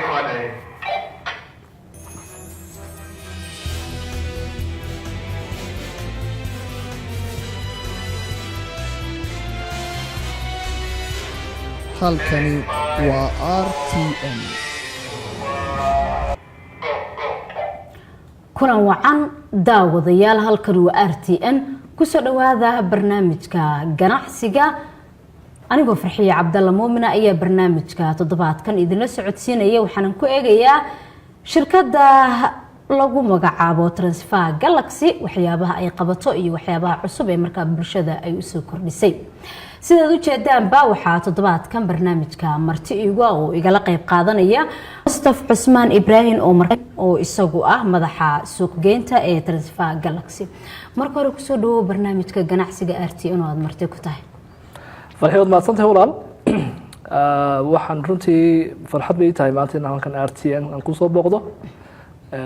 Money. Halkani waa RTN. Kulan wacan, daawadayaal. Halkan waa RTN. Kusoo dhawaada barnaamijka ganacsiga. Anigoo Farxiya Cabdalla Muumina ayaa barnaamijka toddobaadkan idinla socodsiinaya. Waxaanan ku eegayaa shirkadda lagu magacaabo Transfer Galaxy, waxyaabaha ay qabato iyo waxyaabaha cusub ee markaa bulshada ay usoo kordhisay. Sidaad ujeedaanba, waxaa toddobaadkan barnaamijka marti iga oo igala qeyb qaadanaya Mustaf Cusmaan Ibraahim oo isagu ah madaxa suuqgeynta ee Transfer Galaxy. Marka hore, kusoo dhawow barnaamijka ganacsiga RTN oo aada marti ku tahay. Farxi, waad mahadsantahay, walaal. Waxaan runtii farxad bay ii tahay maanta in halkan RTN aan kusoo booqdo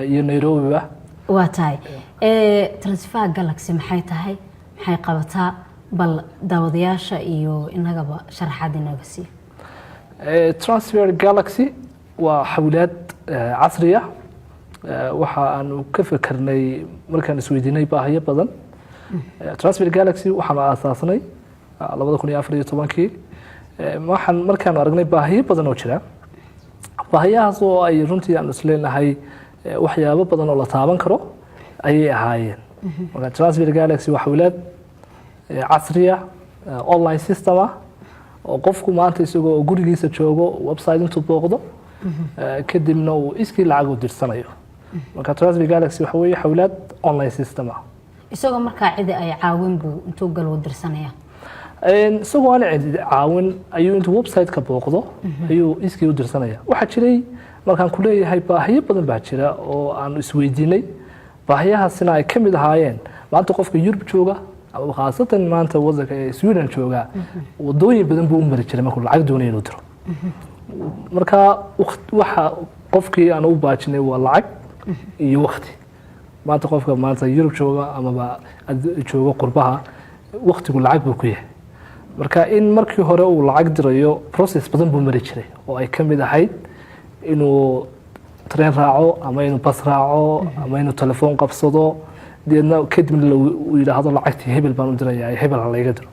iyo Nairobiba. Waa tahay. Transfer Galaxy maxay tahay? Maxay qabataa? Bal daawadayaasha iyo inagaba sharaxaad inaga siiya. Transfer Galaxy waa xawlaad casri ah. Waxa aanu ka fikernay markaan isweydiinay baahiyo badan. Transfer Galaxy waxaanu aasaasnay 2014-kii. Waxaan markaanu aragnay baahiyo badan oo jira, baahiyahaas oo ay runtii aanu isleenahay waxyaabo badan oo la taaban karo ayay ahaayeen. Marka Transfer Galaxy waa xawlaad casriya, online system ah, oo qofku maanta isagoo gurigiisa joogo website intuu booqdo, kadibna uu iskii lacag u dirsanayo. Marka Transfer Galaxy waxa weeye xawlaad online system ah. Isagoo markaa cidi ay caawin buu intuu galo dirsanaya? Isagoo aan cidi caawin ayuu intuu website-ka booqdo ayuu iskii u dirsanaya. Waxaa jiray, markaan ku leeyahay baahiyo badan baa jira oo aanu isweydiinay, baahiyahaasina ay ka mid ahaayeen maanta qofka Yurub jooga ama khaasatan maanta wadanka ee Sweden jooga, wadooyin badan buu u mari jiray markuu lacag doonaya inuu diro. Marka waxa qofkii aan u baajinay waa lacag iyo wakti. Maanta qofka maanta Yurub jooga amaba jooga qurbaha, waktigu lacag buu ku yahay. Marka in markii hore uu lacag dirayo, process badan buu mari jiray oo ay ka mid ahayd inuu train raaco ama inuu bas raaco ama inuu telefoon qabsado, deedna kadibna uu yidhaahdo lacagtii hebel baan u dirayaa, hebel ha layga diro.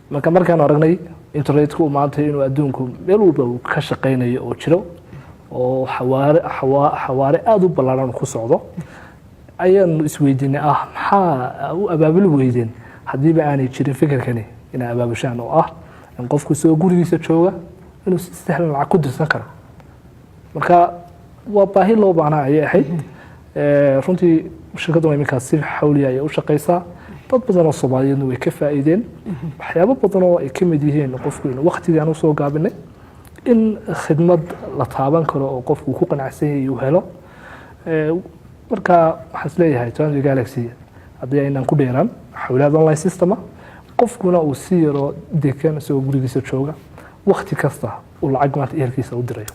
Marka markaan aragnay internetku maanta inuu adduunku meel walba uu ka shaqaynayo oo jiro oo xawaare xawaare aada u ballaaran ku socdo, ayaanu isweydiinay ah, maxaa u abaabuli weydeen haddiiba aanay jirin fikirkani inay abaabushaan oo ah in qofku isagoo gurigiisa jooga inuu si sahlan lacag ku dirsan karo? Marka waa baahi loo baahnaa ayay ahayd. Runtii shirkaddan iminkaas si xawliya ayay u shaqaysaa. Dad badan oo Soomaaliyeedna way ka faa'iideen waxyaabo badan oo ay ka mid yihiin qofku inuu waktigaan usoo gaabinay, in khidmad la taaban karo oo qofku ku qanacsan yahay uu helo. Marka waxaan isleeyahay Transfer Galaxy, haddii aynaan ku dheeraan, xawlaad online system ah, qofkuna uu si yaroo degan isagoo gurigiisa jooga wakti kasta uu lacag maanta ehelkiisa u dirayo.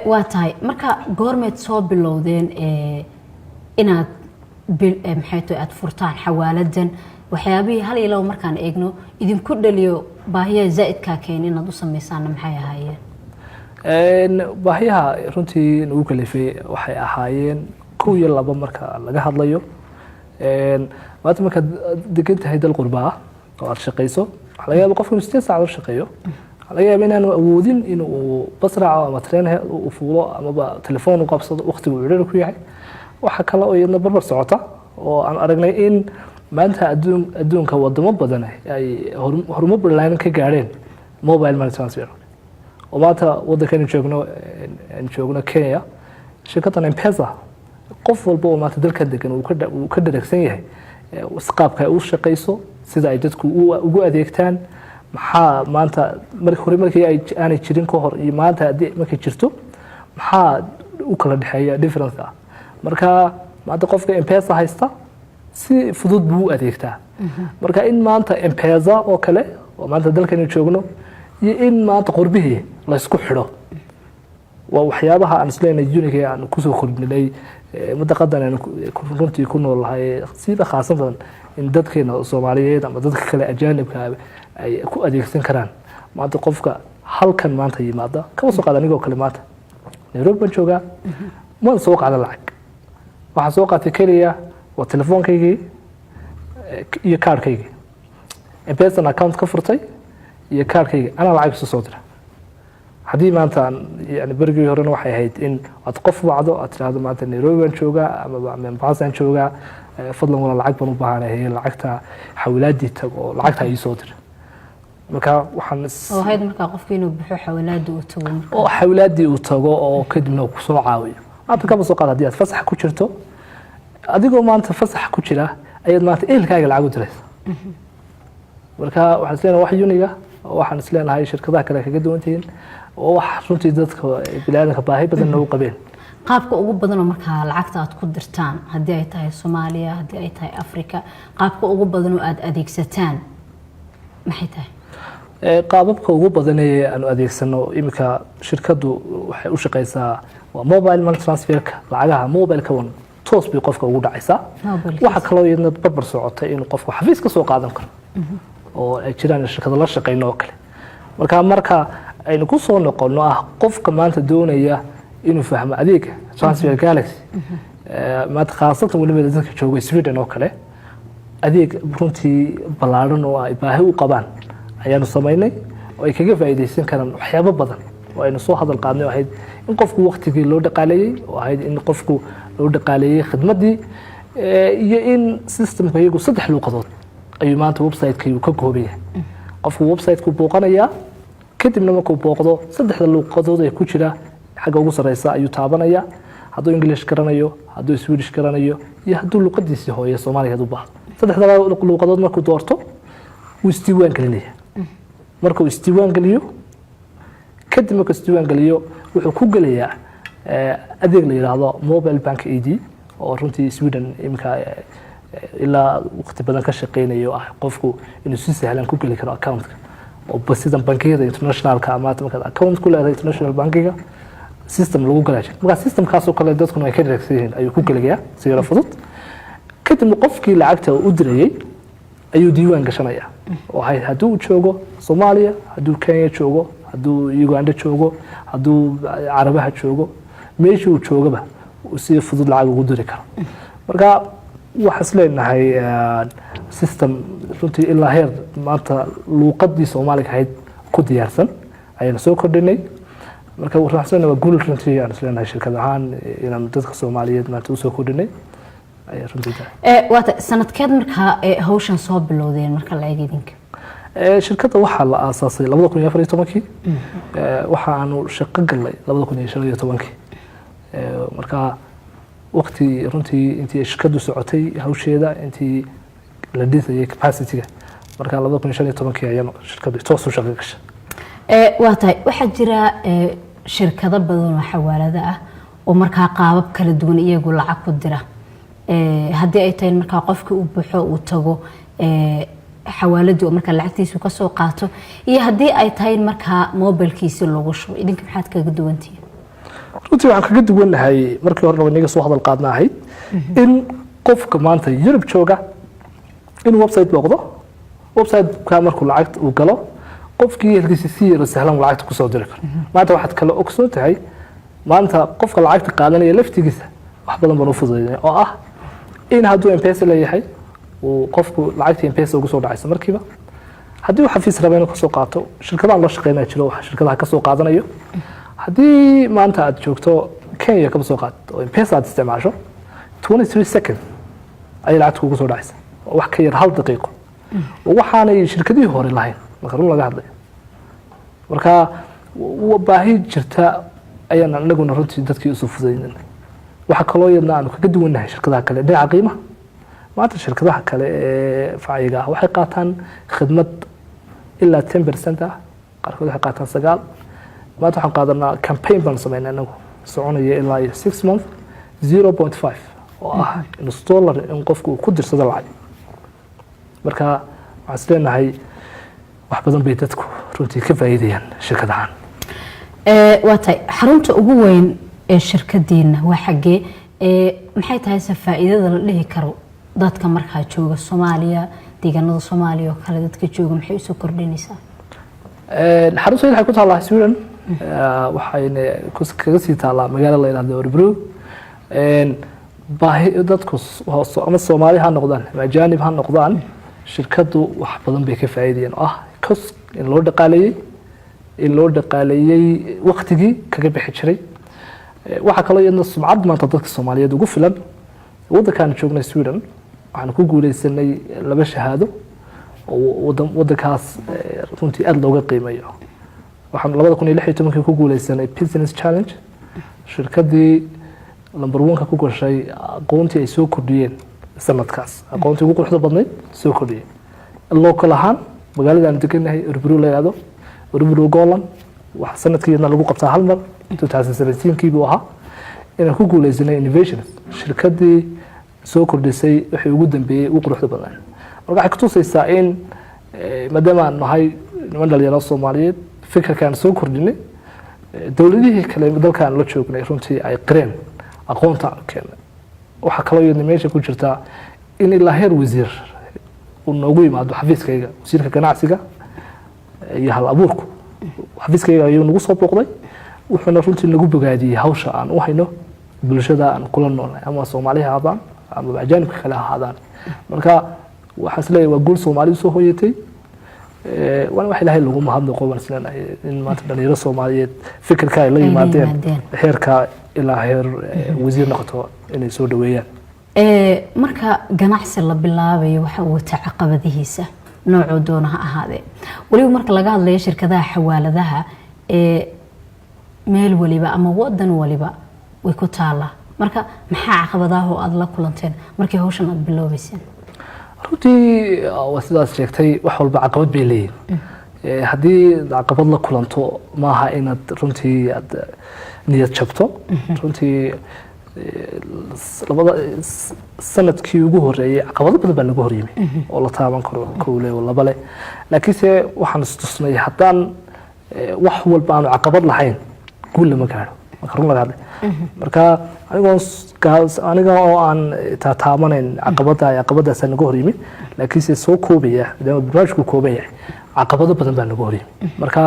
Waa tahay. Marka goormeed soo bilowdeen inaad maxay tahay aada furtaan xawaaladan? Waxyaabihii hal iyo labo markaan eegno idinku dhaliyo baahiyaha zaa'idkaa keen inaad u sameysaanna maxay ahaayeen? Baahiyaha runtii nagu kalifay waxay ahaayeen kow iyo laba marka laga hadlayo. Maanta markaad degan tahay dal qurba ah oo aad shaqayso, waxaa laga yaaba qofku inuu 8 saacadood shaqeeyo. Waxaa laga yaaba inaanu awoodin in uu bas raaco ama train uu fuulo amaba telefoon u qabsado, waqtigu uu cidhiri ku yahay. Waxaa kale oo iyadna barbar socota oo aan aragnay in maanta adduunka wadamo badan ay horumar ballaaran ka gaadheen mobile money transfer, oo maanta waddankan joogno, aan joogno Kenya, shirkaddan M-Pesa qof walba oo maanta dalkan degan uu ka dharagsan yahay qaabka ay u shaqayso, sida ay dadku ugu adeegtaan. Maxaa maanta markii hore markii ay aanay jirin ka hor iyo maanta haddii markay jirto, maxaa u kala dhexeeya difference ah? Marka maanta qofka M-Pesa haysta si fudud buu u adeegtaa. Marka in maanta M-Pesa oo kale oo maanta dalkaynu joogno iyo in maanta qurbihii laysku xidho waa waxyaabaha aan isleenahay unique aan kusoo kordhinay mudaqadan aan runtii ku nool nahay, sida khaasatan in dadkeena Soomaaliyeed ama dadka kale ajaanibka ay ku adeegsan karaan. Maanta qofka halkan maanta yimaada, kaba soo qaad anigoo kale maanta Nairobi. Nairobi baan joogaa, waan soo qaadan lacag. Waxaan soo qaatay keliya waa telefoonkaygii iyo kaarhkaygii. M-Pesa account ka furtay iyo kaarhkayga, anaa lacag isu soo dira. Haddii maanta aan, yani berigii horena waxay ahayd in aad qof wacdo, aad tidhaahdo maanta Nairobi baan joogaa ama Mombasaan joogaa, fadlan wala lacag baan u baahanahay, lacagta xawilaadii tag oo lacagta ii soo dira. Marka waxaan Oo ahayd markaa qofki inuu baxo, xawilaada uu tago marka. Oo xawilaadii uu tago oo kadibna uu kusoo caawiyo. Maanta kaba soo qaad haddii aad fasax ku jirto, adigoo maanta fasax ku jira ayaad maanta ehelkaaga lacag u diraysa. Marka waxaan isleenahay wax unique ah, waxaan isleenahay shirkadaha kale kaga duwan tihiin, oo wax runtii dadka biniaadanka baahi badan noogu qabeen. Qaabka ugu badanoo markaa lacagta aad ku dirtaan, haddii ay tahay Soomaaliya, haddii ay tahay Africa, qaabka ugu badanoo aada adeegsataan maxay tahay? Qaababka ugu badan ee aanu adeegsano iminka, shirkaddu waxay u shaqeysaa waa mobile money transferka. Lacagaha mobileka wan toos bay qofka ugu dhacaysaa. Mobilkiisa. Waxaa kaloo iyadna barbar socota inuu qofku xafiis ka soo qaadan karo, oo ay jiraan shirkado la shaqeyno oo kale. Marka aynu ku soo noqono ah qofka maanta doonaya inuu fahmo adeega Transfer Galaxy, maanta khaasatan weliba dadka jooga Sweden oo kale, adeeg runtii ballaaran oo ay baahi u qabaan ayaanu samaynay, oo ay kaga faa'iidaysan karaan waxyaabo badan oo aynu soo hadal qaadnay, oo ahayd in qofku waqtigii loo dhaqaaleeyey, oo ahayd in qofku loo dhaqaaleeyey khidmaddii, iyo in systemka iyagu saddex luuqadood ayuu maanta website-ka uu ka kooban yahay. Qofku website-ku booqanayaa, kadibna markuu booqdo saddexda luuqadood ee ku jira xagga ugu sareysa ayuu taabanaya, hadduu English garanayo, hadduu Swedish garanayo iyo hadduu luuqadiisii hooye Soomaaliga u baahdo. Saddexda luuqadood markuu doorto, wuu isdiiwaan gelinaya. Markuu isdiiwaan geliyo kadib, markuu isdiiwaan geliyo, wuxuu ku gelayaa adeeg la yidhaahdo mobile bank ID, oo runtii Sweden iminka ilaa waqti badan ka shaqeynayo, ah qofku inuu si sahlan ku geli karo accountka, oo sidan bankiyada internationalka ama markaad account ku leedahay international bankiga system lagu galaa jira. Markaa systemkaasoo kale dadkuna ay ka dheregsan yihiin ayuu ku gelayaa si yaro fudud. Kadibna qofkii lacagta u dirayey ayuu diiwaan gashanaya, oo ahayd hadduu joogo Soomaaliya, hadduu Kenya joogo, hadduu Uganda joogo, hadduu Carabaha joogo, meeshii uu joogaba uu si fudud lacag ugu diri karo. Marka waxaan is leenahay system runtii ilaa heer maanta luuqadii Soomaaliga ahayd ku diyaarsan ayaanu soo kordhinay. Marka waxaan waa guul runtii aan is leenahay shirkad ahaan inaanu dadka Soomaaliyeed maanta usoo kordhinay ayay runtii tahay. Waata sanadkeed markaa hawshan soo bilowdeen marka la eego idinka? Shirkadda waxaa la aasaasay 2014-kii, waxa aanu shaqo galnay 2015-kii. Marka waqti runtii intii shirkaddu socotay hawsheeda, intii la dhisayay capacity-ga, marka 2015-kii ayaan shirkaddu toos u shaqo gashay. Waa tahay. Waxaa jira shirkado badan oo xawaalado ah oo markaa qaabab kala duwan iyagu lacag ku dira, haddii ay tahay in markaa qofkii uu baxo, uu tago xawaaladii oo markaa lacagtiisu kasoo qaato, iyo haddii ay tahay in markaa mobilkiisi lagu shubo. Idinka maxaad kaga duwantihiin? Runtii waxaan kaga duwannahay, markii horena waa inaga soo hadal qaadna, ahayd in qofka maanta Yurub jooga inuu website booqdo. Website-ka markuu lacagta uu galo, qofkii halkiisa si yaro sahlan lacagta kusoo diri karo. Maanta waxaad kale ogsoon tahay, maanta qofka lacagta qaadanaya laftigiisa wax badan baan u fududeynay, oo ah in hadduu M-Pesa leeyahay uu qofku lacagta M-Pesa ugu soo dhacayso markiiba. Haddii uu xafiis raba inuu kasoo qaato, shirkadaha loo shaqeynaya jiro, wax shirkadaha kasoo qaadanayo. Haddii maanta aad joogto Kenya, kaba soo qaad, oo M-Pesa aad isticmaasho, 23 second ayay lacagta kugu soo dhacaysa, oo wax ka yar hal daqiiqo, oo waxaanay shirkadihii hore lahayn marka run laga hadlayo. Marka baahi jirta ayaan anaguna runtii dadkii usoo fududeynana. Waxaa kaloo iyadna aanu kaga duwannahay shirkadaha kale dhinaca qiimaha. Maanta shirkadaha kale ee facyiga ah waxay qaataan khidmad ilaa 10% ah, qaarkood waxay qaataan 9. Maanta waxaan qaadanaa, campaign baan sameynaa inagu soconaya ilaa iyo 6 month, 0.5, oo ah nus dollar in qofku uu ku dirsado lacag. Marka waxaan is leenahay wax badan bay dadku runtii ka faa'iidayaan shirkad ahaan. Waa tahay. Xarunta ugu weyn ee shirkadiina waa xaggee? Maxay tahay se faa'iidada la dhihi karo dadka markaa jooga Soomaaliya, deegaanada Soomaaliya oo kale dadka jooga, maxay usoo kordhinaysaa? Xarunta waxay ku taallaa Sweden. Waxayna kaga sii taallaa magaalo la yidhahdo Örebro. Baahi dadku ama Soomaali ha noqdaan ama ajaanib ha noqdaan, shirkaddu wax badan bay ka faa'iidayeen, oo ah cost in loo dhaqaaleeyey waqtigii kaga bixi jiray. Waxaa kaloo iyadna sumcad maanta dadka Soomaaliyeed ugu filan waddankaan joognay, Sweden. Waxaan ku guuleysanay laba shahaado oo waddankaas runtii aada looga qiimeeyo. Waxaan 2016-kii ku guuleysanay Business Challenge, shirkaddii number one-ka ku gashay aqoontii ay soo kordhiyeen sanadkaas, aqoontii ugu quruxda badnayd soo kordhiyeen local ahaan magaalada aan deganahay, Örebro la yihahdo, Örebro Golan. Waxa sanadkiina lagu qabtaa hal mar, 2017-kii buu ahaa, inaan ku guuleysanay innovations, shirkaddii soo kordhisay wixii ugu dambeeyey, ugu quruxda badnaa. Marka waxay kutusaysaa in maadaama aan nahay niman dhalinyaro Soomaaliyeed, fikirkaan soo kordhinay, dowladihii kale dalka aan la joognay runtii ay qireen aqoonta aan keenay. Waxaa kaloo iyadna meesha ku jirtaa in ilaa heer wasiir uu noogu yimaado xafiiskayga. Wasiirka ganacsiga iyo hal abuurku xafiiskayga ayuu nagu soo booqday, wuxuuna runtii nagu bogaadiyey hawsha aan u hayno bulshada aan kula noolnahay, ama Soomaali ha ahaadaan ama ajaanibka kale ha ahaadaan. Marka waxaan isleeyahay waa guul Soomaali usoo hooyatay, waana wax Ilaahay lagu mahadnaqo baan isleenahay in maanta dhalinyaro Soomaaliyeed fikirka ay la Ay la yimaadeen yimaadeen. heerka ilaa heer wasiir noqoto inay soo dhaweeyaan. Marka ganacsi la bilaabayo, waxa uu wata caqabadihiisa, noocuu doona ha ahaadee. Weliba marka laga hadlayo shirkadaha xawaaladaha, ee meel waliba ama wadan waliba way ku taalaa. Marka maxaa caqabadaha oo aada la kulanteen markii hawshan aada biloobeyseen? Runtii waa sidaas sheegtay, wax walba caqabad bay leeyihin. Haddii caqabad la kulanto, maaha inaad runtii aad niyad jabto. Runtii labada sanadkii ugu horeeyey caqabado badan baa nagu horyimi oo la taaban karo, kowle oo laba leh, laakiinse waxaan istusnay haddaan wax walba aanu caqabad lahayn, guul lama gaadho marka run laga hadlay. Marka aniga oo aan taataabanayn caqabada caqabadaasaa naga horyimi, laakiinse soo koobaya maadaama barnaamijku kooban yahay, caqabado badan baa naga horyimi. Marka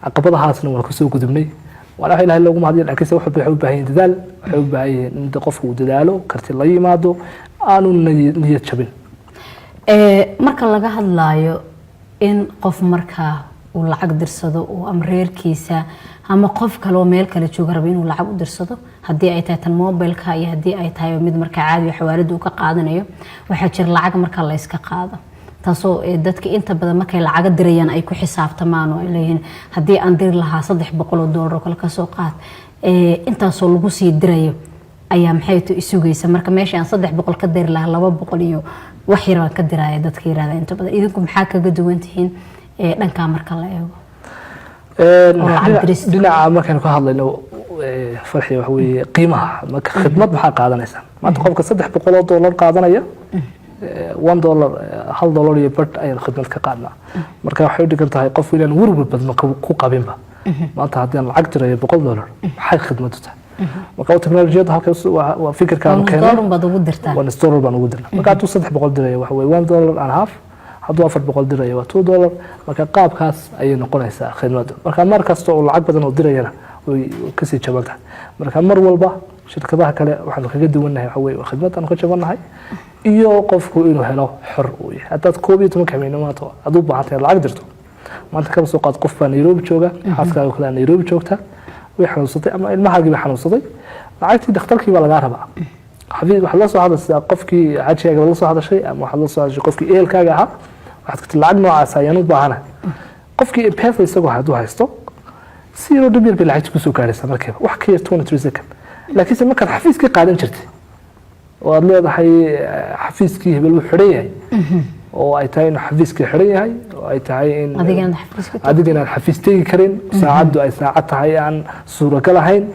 caqabadahaasna waan kasoo gudubnay, waana wax Ilahay loogu mahadiyo. Laakiinse wax walba waxay u baahan yihin dadaal, waxay u baahan yihiin in qofku uu dadaalo, karti la yimaado, aanu niyad jabin. Marka laga hadlaayo in qof markaa uu lacag dirsado oo ama reerkiisa ama qof kale oo meel kale jooga raba inuu lacag u dirsado, haddii ay tahay tan mobilka iyo haddii ay tahay mid markaa caadi xawaalada uu ka qaadanayo, waxaa jira lacag marka la iska qaado, taasoo dadka inta badan markay lacaga dirayaan ay ku xisaabtamaan oo ay leeyihiin, haddii aan diri lahaa $300 oo kale kasoo qaad, intaasoo lagu sii dirayo ayaa maxay to isugaysa. Marka meesha aan 300 ka diri lahaa, 200 iyo wax yar baan ka diraya, dadka yirahda inta badan. Idinku maxaa kaga duwan tihiin dhankaa marka la eego oo lacag dirista? Dhinaca markaynu ka hadlayno, Farxi, waxa weeye qiimaha marka khidmad maxaa qaadanaysaa maanta? Qofka $300 qaadanaya, $1, $1 iyo badh ayaan khidmad ka qaadnaa. Marka waxay u dhigan tahay qofku inaan werwer badan ku qabinba maanta haddii aan lacag dirayo $100, maxay khidmadu tahay? Marka teknolojiyadda halka waa fikirka aanu keenay. Dollar baad ugu dirtaan? $1 baan ugu dirnaa. Marka hadduu 300 dirayo, waxa weye $1.50. Hadduu 400 dirayo, waa $2. Marka qaabkaas ayay noqonaysaa khidmaddu. Marka mar kasta oo lacag badan oo dirayana way kasii jaban tahay. Marka mar walba shirkadaha kale waxaanu kaga duwannahay waxa weye khidmad aanu ka jabannahay iyo qofku inuu helo xor uu yahay. Haddaad 11-ka habeenimo maanta aad u baahan tahay lacag dirto, maanta kaba soo qaad qof baa Nairobi jooga, xaaskaaga kale Nairobi joogta, way xanuunsatay ama ilmahaagii bay xanuunsaday, lacagtii dhakhtarkii baa lagaa rabaa. Xafiis waxaad la soo hadlaysaa qofkii xajigaaga baad la soo hadashay, ama waxaad la soo hadashay qofkii ehelkaaga ahaa, waxaad ku tiri lacag noocaas ayaan u baahanahay. Qofkii M-Pesa isagoo hadduu haysto, si yaroo dhib yar bay lacagti kusoo gaaraysaa markiiba, wax ka yar 23 second. Laakiinse markaad xafiiskii qaadan jirtay oo aad leedahay xafiiskii hebel wuu xidhan yahay, oo ay tahay inuu xafiiskii xidhan yahay, oo ay tahay in adiga inaad xafiiska tagto. Adiga inaad xafiis tegi karin, saacaddu ay saacad tahay aan suuragal ahayn,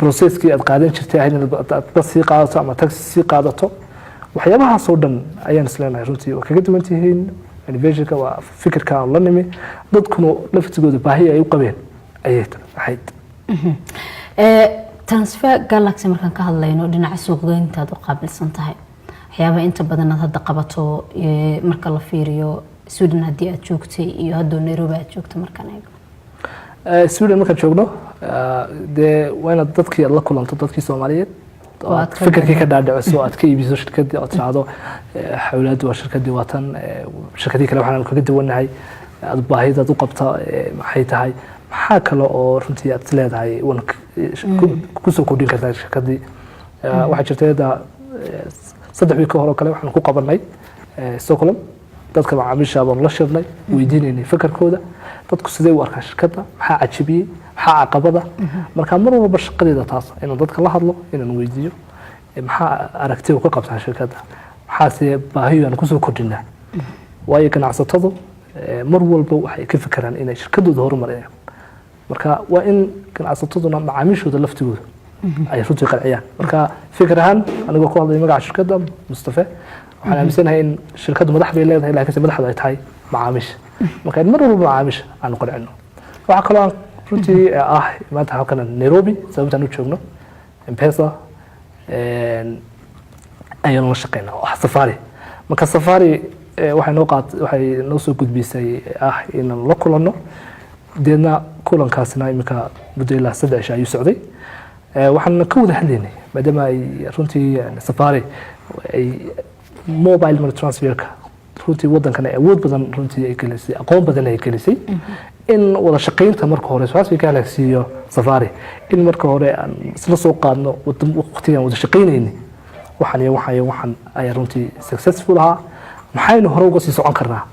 processkii aad qaadan jirtay ahayd inaad aad bas sii qaadato ama taxi sii qaadato, waxyaabahaas oo dhan ayaan isleenahay runtii waa kaga duwan tihiin. Innovationka waa fikirka aan la nimi, dadkuna laftigooda baahi ay u qabeen ayay ahayd. Transfer Galaxy markaan ka hadlayno, dhinaca suuqgeyntaad u qaabilsan tahay, waxyaabaha inta badan aad hadda qabato, marka la fiiriyo Sweden haddii aad joogtay iyo haddoo Nairobi aad joogto markaan eegno. Sweden markaan joogno, dee waa inaad dadkii aad la kulanto, dadkii Soomaaliyeed, oo oo aad aad ka fikirkii ka dhaadhiciso, aad ka iibiso shirkaddii, ood tiraahdo xawlaaddu waa shirkaddii, waa tan, shirkadii kale waxaan kaga duwanahay, aad baahidaad u qabta maxay tahay, maxaa kale oo runtii aad is leedahay wan kusoo kordhin kartaa shirkaddii. Waxaa jirta hadda 3 wiig ka hor oo kale waxaan ku qabanay Stockholm dadka macaamiisha baanu la shirnay, weydiinaynay fikirkooda, dadku sidee u arkaan shirkadda, maxaa cajibiyey, maxaa caqabada. Marka mar walba shaqadeeda taas inaan dadka la hadlo, inaan weydiiyo maxaa aragtida ka qabtaan shirkadda, maxaase baahiyo aan kusoo kordhinaa, waayo ganacsatadu mar walba waxay ka fikiraan inay shirkadooda horumariyaan. Marka waa in ganacsataduna macaamiishooda laftigooda ay runtii qanciyaan. Marka fikir ahaan, anigoo ku hadlay magaca shirkadda Mustafe, waxaan aaminsanahay in shirkaddu madax bay leedahay, laakiinse madaxdu ay tahay macaamiisha. Marka in mar walba macaamiisha aanu qancino. Waxaa kaloo aan runtii ah maanta halkan Nairobi sababtaan u joogno, M-Pesa ayaanu la shaqeynaa oo ah Safari. Marka Safari waxay noo qaat, waxay noo soo gudbisay ah inaan la kulanno, deedna kulankaasina iminka muddo ilaa 3 cisho ayuu socday. Waxaan ka wada hadlaynay, maadaama ay runtii Safari ay mobile money transferka runtii wadankan ay awood badan runtii ay gelisay, aqoon badan ay gelisay, in wada shaqaynta marka hore Transfer Galaxy iyo Safari in marka hore aan isla soo qaadno waqtigaan wada shaqaynaynay, waxaan iyo waxaan iyo waxaan ayaa runtii successful ahaa, maxaynu hore uga sii socon karnaa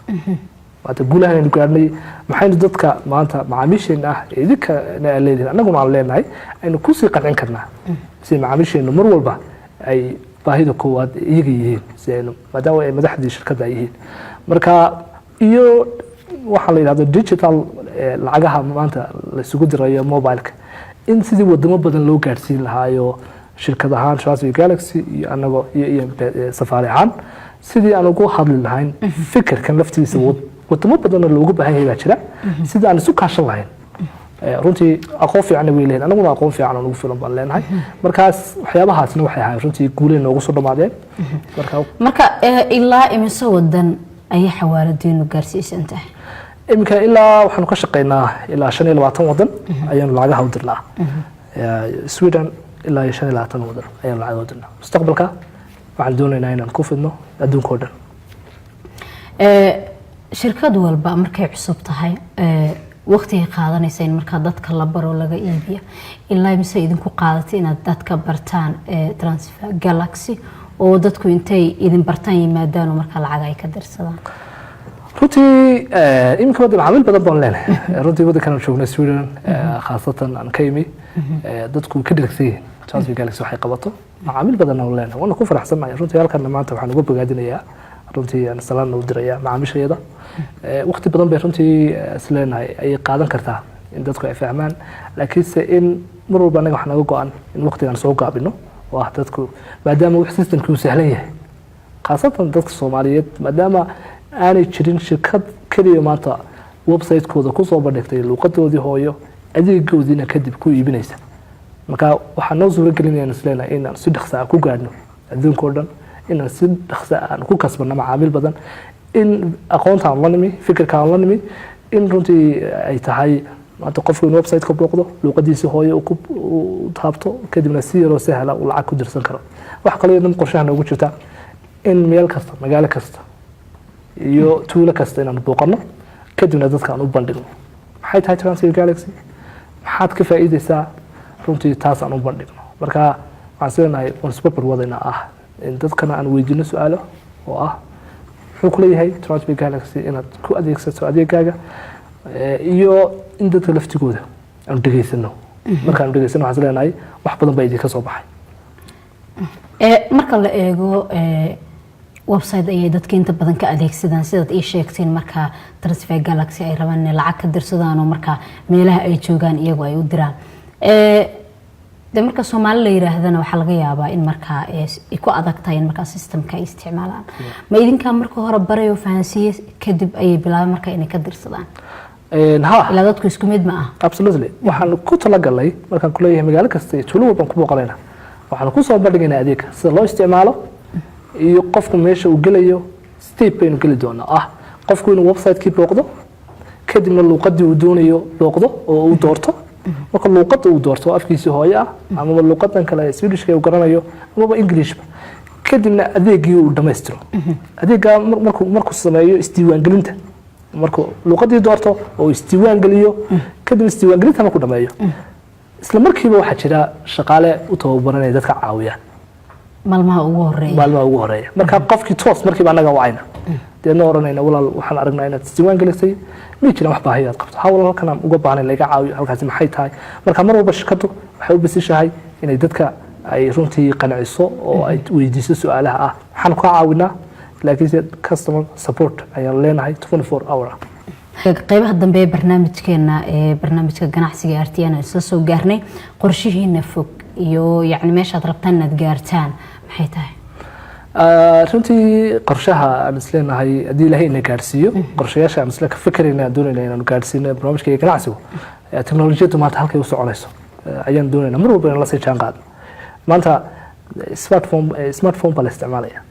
maanta guulahan aynu gaadhnay, maxaynu dadka maanta macaamiisheena ah ee idinka aad leedihin, annaguna aan leenahay, aynu kusii qancin karnaa si macaamiisheenu mar walba ay baahida koowaad iyaga yihiin, si aynu maadaama ay madaxdii shirkadda ay yihiin. Marka iyo waxaa la yidhahdo digital lacagaha maanta la isugu dirayo mobileka, in sidii wadamo badan loo gaadhsiin lahaayo, shirkad ahaan Transfer Galaxy iyo anagoo iyo Safari ahaan sidii aan ugu hadli lahayn fikirkan laftiisa, wadamo badanoo loogu baahan yahay baa jira, sidii aan isu kaashan lahayn. Runtii aqoon fiicanna way leeyihin, anaguna aqoon fiican oo nagu filan baan leenahay. Markaas waxyaabahaasna waxay ahayn runtii guulay noogu soo dhammaadeen. Marka Marka ilaa imise wadan ayay xawaaladiinu gaarsiisan tahay? Iminka ilaa waxaanu ka shaqeynaa ilaa 25 wadan ayaanu lacagaha u dirnaa. Sweden ilaa iyo 25 wadan ayaanu lacagaha u dirnaa. Mustaqbalka waxaan doonaynaa inaan ku fidno adduunka oo dhan. Shirkad walba markay cusub tahay waqtigay qaadanaysa in markaa dadka la baro, laga iibiya, ilaa mise idinku qaadatay inaad dadka bartaan Transfer Galaxy, oo dadku intay idin bartaan yimaadaan oo markaa lacag ay ka dirsadaan? Runtii iminka wadda macaamiil badan baan leenahay. Runtii waddankan aan joogno Sweden, khaasatan aan ka imi, dadku ka dhergsan yihiin Transfer Galaxy waxay qabato. Macaamiil badan aan leenahay, waana ku faraxsanahay runtii. Halkan maanta waxaan uga bogaadinayaa runtii, aan salaanna u dirayaa macaamiishayada. Waqti badan bay runtii is leenahay ayay qaadan kartaa in dadku ay fahmaan, laakiinse in mar walba anaga waxaa naga go-an in waqtigaan soo gaabino, oo ah dadku maadaama wax systemkii uu sahlan yahay, khaasatan dadka Soomaaliyeed, maadaama aanay jirin shirkad keliya maanta website-kooda kusoo bandhigtay luuqadoodii hooyo, adeegoodiina kadib ku iibinaysa. Marka waxaa noo suuro gelinayaan isleenahay inaan si dhaqsa ah ku gaadhno adduunka oo dhan, inaan si dhaqsa aan ku kasbanno macaamiil badan, in aqoonta aan la nimi, fikirka aan la nimi, in runtii ay tahay maanta qofku in website-ka booqdo, luuqadiisi hooyo uu ku uu taabto, kadibna si yaroo sahla uu lacag ku dirsan karo. Waxa kaloo iyadan qorshaha noogu jirta in meel kasta, magaalo kasta iyo tuulo kasta inaan booqano, kadibna dadka aan u bandhigno maxay tahay Transfer Galaxy, maxaad ka faa'iideysaa, runtii taas aan u bandhigno. Marka waxaan isleenahay waan isbarbar wadaynaa ah in dadkana aan weydiino su-aalo oo ah muxuu kuleeyahay Transfer Galaxy inaad ku adeegsato adeegaaga, iyo in dadka laftigooda aanu dhegeysano. Markaanu dhegeysano, waxaan isleenahay wax badan baa idinka soo baxay. Marka la eego website ayay dadka inta badan ka adeegsadaan, sidaad ii sheegteen, marka Transfer Galaxy ay rabaan inay lacag ka dirsadaan oo marka meelaha ay joogaan iyagu ay u diraan. De marka Soomaali la yiraahdana, waxaa laga yaabaa in markaa ay ku adag tahay in markaa systemka ay isticmaalaan. Ma idinkaa marka hore baray oo fahansiiyey, kadib ayay bilaabeen marka inay ka dirsadaan? Ha. Ilaa dadku isku mid ma ah. Absolutely. Waxaan ku talagalnay, markaan kuleeyahay magaalo kasta iyo tuulo walbaan ku booqanayna, waxaan ku soo bandhigaynaa adeega sida loo isticmaalo iyo qofku meesha uu gelayo. Step baynu geli doonaa ah qofku inuu website-kii booqdo, Kadibna luuqadii uu doonayo booqdo oo uu doorto. Marka luuqadda uu doorto afkiisii hooye ah amaba luuqadan kale, Swedishka uu garanayo amaba Englishba, kadibna adeegii uu dhammaystiro. Adeeggaa markuu sameeyo isdiiwaangelinta, markuu luuqadii doorto oo isdiiwaan geliyo, kadib isdiiwaangelinta markuu dhameeyo, isla markiiba waxaa jira shaqaale u tababaranaya dadka caawiya. Maalmaha ugu horeeya. Maalmaha ugu horeeya. Marka qofkii toos markiiba annaga wacayna, deedna oranayna: "Walaal, waxaan aragnaa inaad isdiiwaan gelisay, ma jiraan wax baahiyo aad qabto?" "Ha walaal, halkan aan uga baahnay laga caawiyo." "Halkaasi maxay tahay?" Marka mar walba shirkaddu waxay u basishahay inay dadka ay runtii qanciso oo ay weydiiso su-aalaha ah "Maxaan kaa caawinaa?" Laakiinse customer support ayaan leenahay 24 hour ah. Qeybaha dambe ee barnaamijkeena, ee barnaamijka ganacsiga RTN, aan isla soo gaarnay. Qorshihiina fog iyo yacni meeshaad rabtaan inaad gaartaan maxay tahay? Runtii qorshaha aan isleenahay, haddii Ilaahay ina gaarsiiyo, qorshayaasha aan isla ka fikirayna, aan doonayna inaanu gaarsiino barnaamijka iyo ganacsigu, teknolojiyaddu maanta halkay u soconayso ayaan doonayna mar walba inaan lasii jaan qaadno. Maanta smartphone baa la isticmaalaya.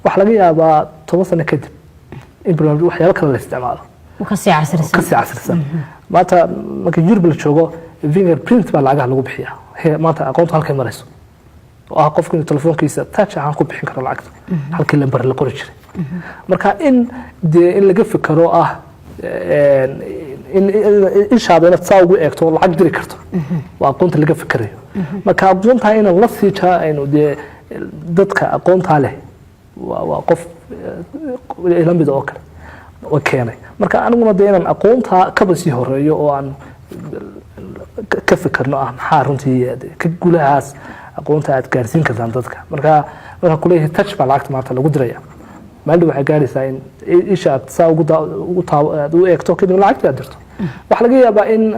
Waxaa laga yaabaa 10 sano kadib in barnaamij waxyaabo kale la isticmaalo. Kasii casrisan. Kasii casrisan. Maanta marka Yurub la joogo, fingerprint baa lacagaha lagu bixiyaa. Maanta aqoontu halkay marayso oo ah qofku inuu telefoonkiisa touch ahaan ku bixin karo lacagta halkii lambar la qori jiray. Marka in dee in laga fikero ah in ishaada inaad saa ugu eegto oo lacag diri karto, waa aqoonta laga fikerayo. Marka aqoontaa inaan la sii jaa aynu dee dadka aqoontaa leh waa qof ila mid oo kale oo keenay. Marka aniguna dee inaan aqoontaa kaba sii horeeyo oo aan ka fikirno ah maxaa runtii ka gulahaas aqoonta aad gaarsiin kartaan dadka. Marka markaan kuleeyahay touch baa lacagta maanta lagu diraya, maalin waxay gaaraysaa in isha aad saa ugu taabo, aad u eegto, kadib lacagta aad dirto. Waxaa laga yaabaa in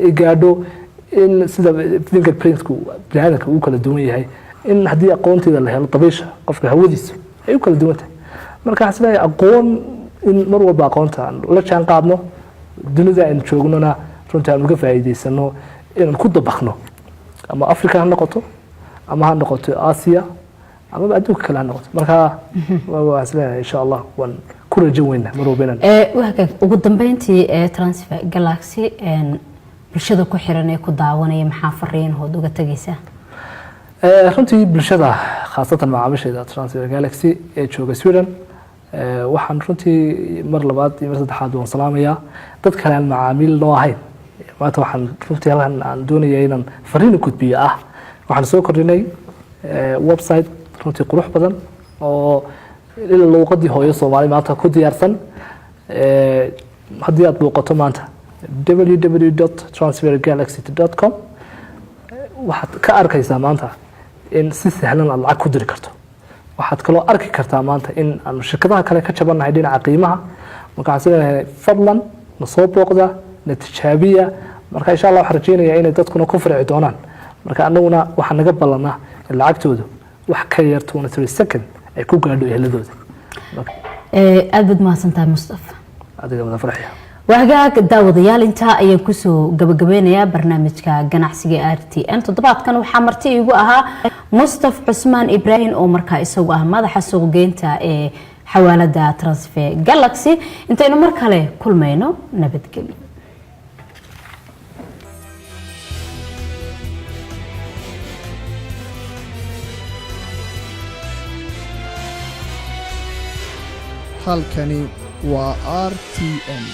ay gaadho in sida fingerprintku biniaadamka uu kala duwan yahay, in haddii aqoonteeda la helo, dabaysha qofka hawadiisa ay u kala duwan tahay. Marka waxaan isleeyahay aqoon in mar walba aqoonta aan la jaan qaadno, dunida aynu joognona runtii aan uga faa'iidaysano, inaan ku dabaqno, ama Africa ha noqoto ama ha noqoto Aasiya amaba adduunka kale ha noqoto. Marka waxaan isleeyahay, insha Allah, waan ku rajo weynaa mar walba inaan Waa ugu dambeyntii ee Transfer Galaxy, bulshada ku xiran ee ku daawanaya maxaa fariinahood uga tagaysaa? Runtii bulshada, khaasatan macaamiisheeda Transfer Galaxy ee jooga Sweden, waxaan runtii mar labaad iyo mar saddexaad waan salaamayaa. Dad kale aan macaamiil noo ahayn, maanta waxaan runtii halkan aan doonaya inaan fariin u gudbiyo ah waxaan soo kordhinay website runtii qurux badan oo ila luuqadii hooyo Soomaali maanta ku diyaarsan. Haddii aad booqato maanta www.transfergalaxy.com, waxaad ka arkaysaa maanta in si sahlan aad lacag ku diri karto. Waxaad kaloo arki kartaa maanta in aanu shirkadaha kale ka jabannahay dhinaca qiimaha. Marka waxaan isleeyahay, fadlan na soo booqda, na tijaabiya. Marka insha Allah waxaan rajeynayaa inay dadkuna ku farci doonaan. Marka annaguna waxaa naga ballanaa in lacagtoodu wax ka yar 23 second ay ku gaadho ehladooda. Aad baad mahadsantahay, Mustafa. Adiga wada, farxiya. Wahagaag daawadayaal, intaa ayaan kusoo gabagabeynayaa barnaamijka ganacsiga RTN. Toddobaadkan waxaa marti iigu ahaa Mustaf Cusmaan Ibraahim oo markaa isagu ah madaxa suuqgeynta ee xawaalada Transfer Galaxy. Intaynu mar kale kulmayno, nabadgelyo. Halkani waa RTN.